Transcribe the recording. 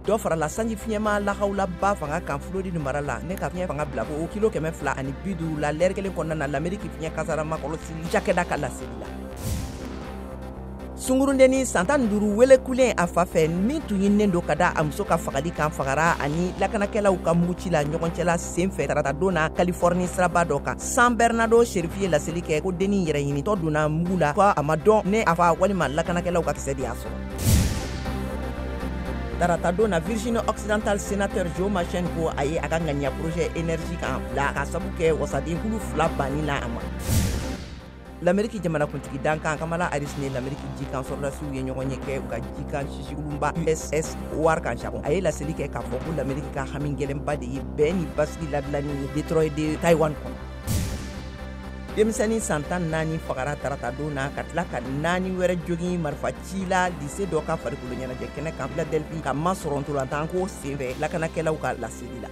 Dɔ farala sanji fiɲɛma lahawulaba fanga kan Floride mara la, ne ka fiɲɛ fanga bila fo kilo 250 la lɛrɛ kelen kɔnɔna na, Lameriki fiɲɛ kasara makɔlɔsili cakɛda ka laseli la. Sungurundennin san 15 wele kulen a fa fɛ min tun ɲininen don ka da a muso ka fagali kan, fagara ani lakanakɛlaw ka muguci la ɲɔgɔncɛla sen fɛ taratadon na Californie siraba dɔ kan. San Bernardo sheriff ye laseli kɛ ko dennin yɛrɛ ɲinitɔ donna mugu la, ko a ma dɔn ne a fa walima lakanakɛlaw ka kisɛ de y'a sɔrɔ. Taratadon na, Virginie Occidentale sénateur Joe Manchin ko a ye a ka ŋaniya projet énergie kan bila ka sabu kɛ wasadenkulu fila banni la a ma. Lameriki jamanakuntigi dankan Kamala Harris ni Lameriki jikan sɔrɔdasiw ye ɲɔgɔn ye kɛ u ka jikan sisikulunba USS War kan Japon. A ye laseli kɛ k'a fɔ ko Lameriki ka hami gɛlɛnba de ye bɛn ni basigi ladilanni ye détroit de Taïwan kɔnɔ. Denmisɛnnin san 14 fagara taratadon na ka tila ka 4 wɛrɛ jogin marifa ci la lycée dɔ ka farikolo ɲɛnajɛ kɛnɛ kan Philadelphie, ka masɔrɔ ntolantan ko senfɛ, lakanakɛlaw ka laseli la.